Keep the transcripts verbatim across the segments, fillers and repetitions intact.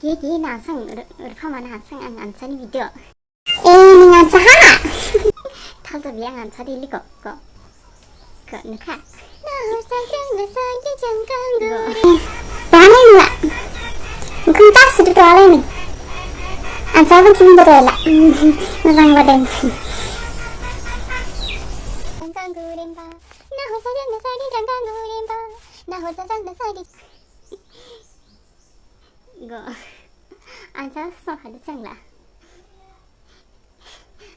Ki, ki, na sang, r-, rupha ma na sang ang ansa ni video. Eh, ning ansa ha? Thal to bi ang ansa di liko, ko. Ko, nukha. Bani nula. Kung tak sudu to alai ni. Ansa ba king dere la. Masang ba den. Go. Ansa so hadu changla.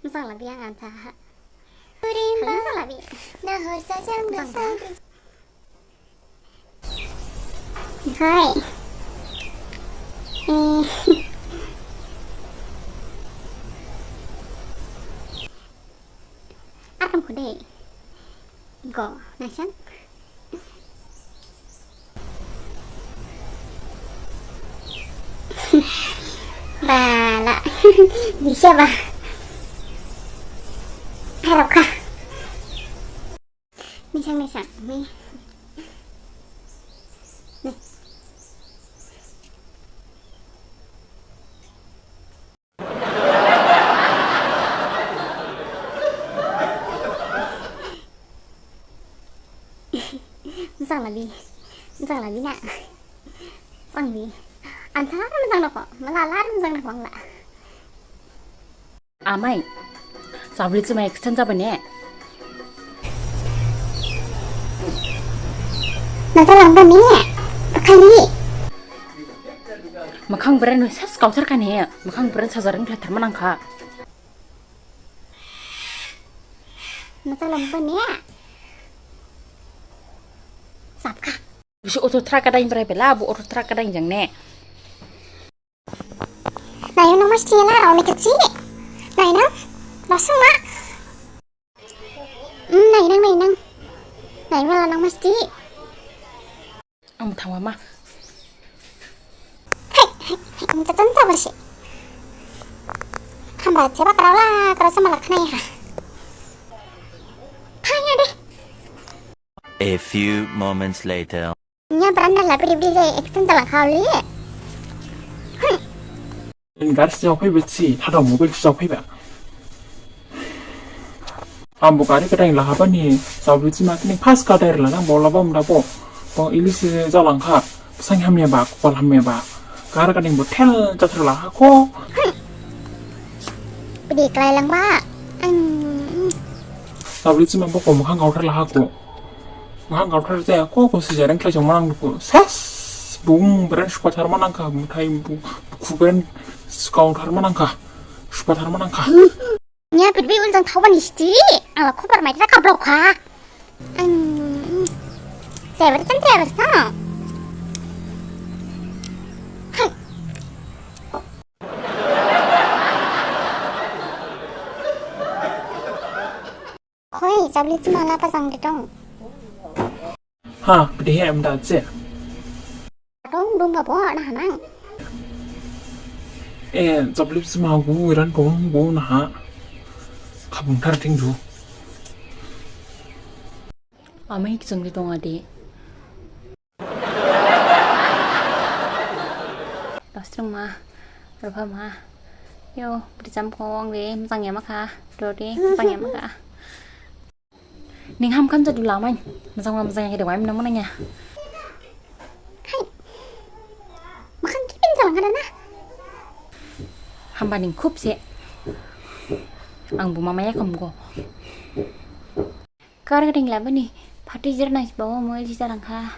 Masang labi ang ansa ha. Masang labi. Hai. Eh. Aram kudai. Go, nasan. Bala. Bisa ba. Harap kah? Nisang, nisang. Ni. Ni. Masang labi. Masang labi na. Masang bi. Ansa lar masang nako. Mala lar masang nako ang la. Amai. Sabli chuma extend jaba ne. Nata langba ne. Bakali. Makhang beren ses kauthar kane. Makhang beren sajaring khlathar manangkha. Nata langba ne. Sapkha. Bisi auto truck kadain brai bela, bu auto truck kadain jang ne. Nainang masti la, rau ni kecil. Nainang, langsung ma. Hmm, nainang, nainang. Nainang la nang masti. Ang thangwa ma. Hai, hai, hai, ang tatan ta bersi. Hamba jaba kerala, kerasa malah kena ya. Hai, ya deh. A few moments later. Nya branda la bri bri jai extend jala khali. Gar sijao phaiba si, thadao mobile sijao phaiba. Ambo gari kadain lahabani, sabu si makni pas kadair lana bola bom dabo. Bo ili si jalangkha, sang hamya ba, kopal hamya ba. Gar kadain bo thel jathar lahakho. Bidi klai langba. Ang. Sabu si mabo ko makhang kauthar lahakho. Makhang kauthar jaya ko, ko si jarang khlai jong manang duku. Ses, bung, beren supathar manangkha, muthai bung, bukhu beren kauthar manangkha, supathar manangkha. Nya, pitbi uljang thaoba nisti, ang la khobar maithra kablokha. Ang, sever chan sever sa. Hai. Khoi, jabli chima la pajang de dong. Ha, bidi he em da che. Dong, dong ba bo na hanang. Eh, jabli chima gu iran dong gu na ha. Khabung thar thing du. Amai kijang de dong ade. Lastrung ma, rupha ma. Yo, bidi jam khong de, majang ya makha. Dode, majang ya makha. Ning ham khan jadu lamai. Majang ma majang ya kede waim nang manang ya. Hai. Makhang kipin jalang ada na. Hamba ning khup se. Ang bu mama ya kham go. Kar gading labani, phati jer nai bawa mo iji jalangkha,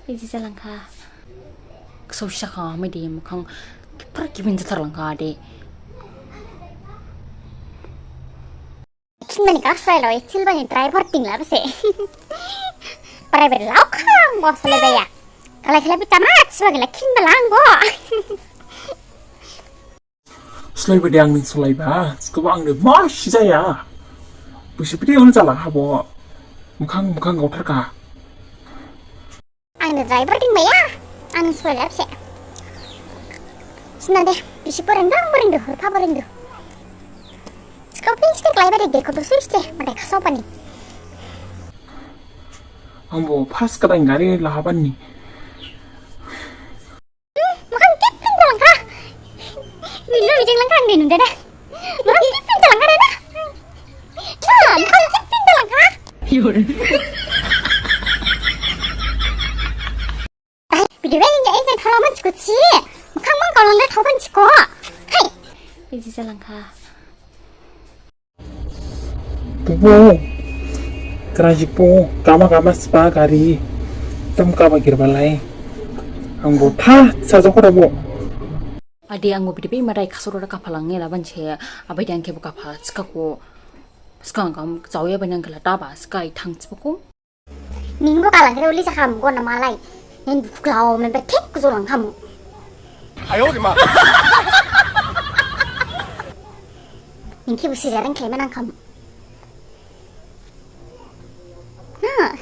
iji jalangkha. Ksau sisa kha mai de makhang, kipar kibin jathar langkha de. Khin bani kar sulai lo, ethil bani driver ting la bese. Private lau khang bo sule daya. Kalai khala bi tamat, sula gila khin balang bo. Sulaiba de ang ning sulaiba, sukaba ang de mas jaya. Busi pidi ul jala habo. Mukhang, mukhang gauthar kha. Ang de driver ding baya. Ang sulai lapse. Sina de, bisi boring dong, boring du, hurpha boring du. Sukaba ping site klaiba de, de kodo sui site, mate khaso pani. Ang bo pas kadang gari lahaban ni. Makhang kipin jalangkha. Milu bijing langkang de nunda da. Orang tipin talangka da. Nah, orang tipin talangka. Ai, bidi bai inja inja thalaman chiko si. Makham mang kalon da thaokan chiko. Hai. Bidi jalangka. Bubu, kerajik bu, kama kama spa gari, tem kama girbalai. Angbo tha, sajok kora bu. Ade angbo bidi bai madai kasoro da kaphalang ngela banche, abai dang kebo kapha, skako, skang kam, jauya banang kela daba, skai thang chipako. Ning bo kalang kere uli jakam go na malai. Nen buklao member thik kujulang kamu. Ayo, di ma. Ning ki busi jarang kelemen ang kamu. Nah.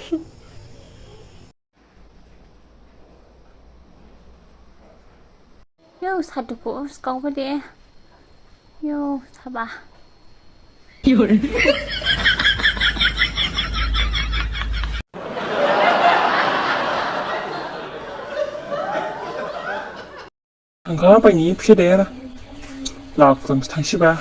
Yo, sadu ko, skau ba de. Yo, saba. Angka apa ni pisa dera. Lak tang tang siba.